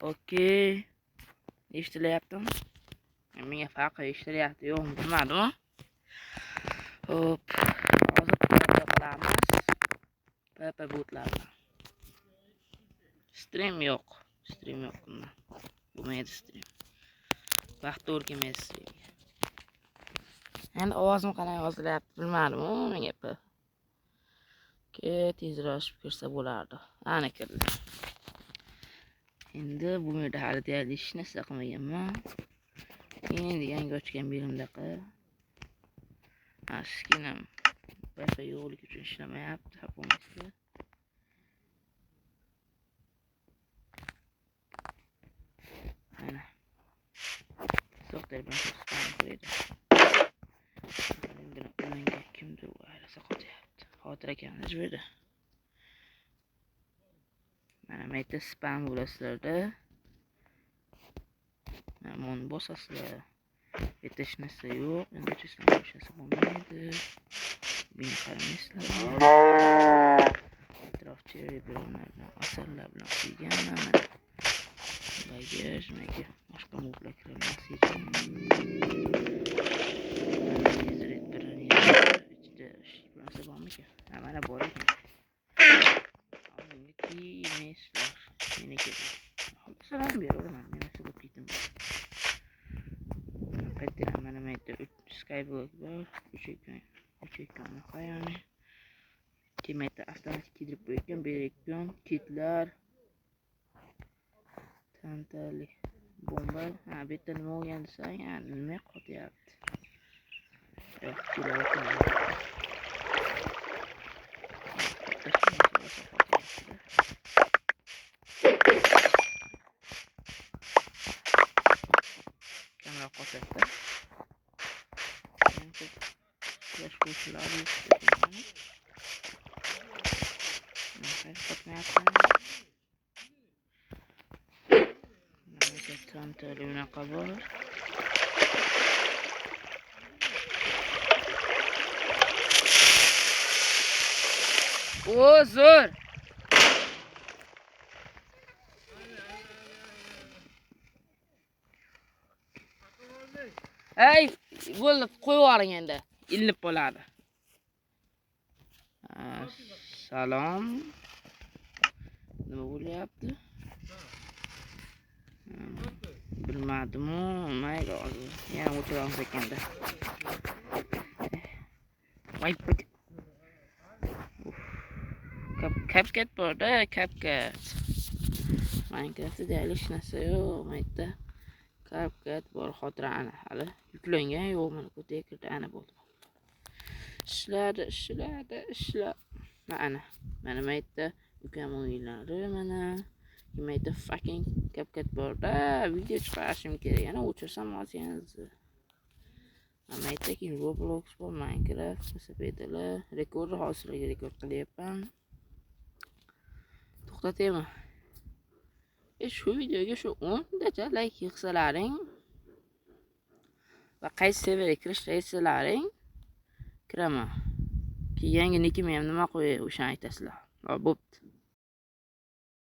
Okey. Eshitilyaptimi? Menga farqi eshitilyapti, yo'qmi bilmadim. Hop, hozir PvP qilamiz. PvP botlar bilan. Stream yo'q. Stream yo'q bundan. Bo'lmaydi stream. Vaqt to'g'ri kelmaydi streamga. Endi ovozim qalay yozilyapti bilmadim, menga P. Tezroq oshib kirsa bo'lardi. Ana kirdi. Endi bu yerda hali deyarli hech narsa qilmaganman. Endi yangi ochgan berimdaqa. Ha, skinim Wi-Fi yo'qligi uchun ishlamayapti, xafa. Ana. So'xtar bilan spam qo'ydi. Endi menga kimdir ayrasa qotyapti. Xotir ekan, bu yerda. Mana bu yerda spam bo'lasizlarda. Mana buni bosasizlar. Bu yerda hech narsa yo'q. Endi o'chirsa o'chirsa bo'lmaydi. Buni qaramaysizlar. Atrof cherry bilan asallar bilan quygan mana. Bagaj, nimaga boshqa moblar kirolmas ekan. Ichida narsa bormikan? Ha, mana bor ekan. Oldinga kiymaysizlar. Meniki. Salom beraveraman. Men narsa bo'lib ketdim. Qaytadan mana bu yerda Skyblock bor. 3 ekan. 3 ekan. Qayani? Keyin yerda avtomatik kiydirib qo'ygan, berayotgan kitlar. Tantali bomba. Ha, bu yerda nima bo'lgan desang, ha, nima qotyapti. Yo'q, kelayotgan. Kamroq qotyapti. Endi flash qo'shiladi. Qotmayapti. Tantali unaqa bor. O, zo'r. Ey, bo'ldi, qo'yib yuboring endi. Ilinib qoladi. Salom. Nima bo'lyapti? Bilmadim-u, mayli hozir yana o'tiramiz ekanda. Voy, CapCut bor-da, CapCut. Minecraftda deyarli hech narsa yo'q, bu yerda CapCut bor, xotira ana hali yuklangan yo'q, mana ko'taga kirdi, ana bo'ldi. Ishladi, ishladi, ishladi. Ana, mana bu yerda ukam o'yinlari, mana bu yerda fucking CapCut bor-da, video chiqarishim kerak. Yana o'chirsam hozir yana. Mana yerda keyin Roblox bor, Minecraft, velosipedlar, rekordni hozir sizlarga rekord qilyapman. To'xtataymi? Shu videoga shu 10 tacha like yig'salaring va qaysi serverga kirishni aytsalaring kiraman. Keyin yangi nikimni ham nima qo'yay o'shani aytasizlar. Bo'pti.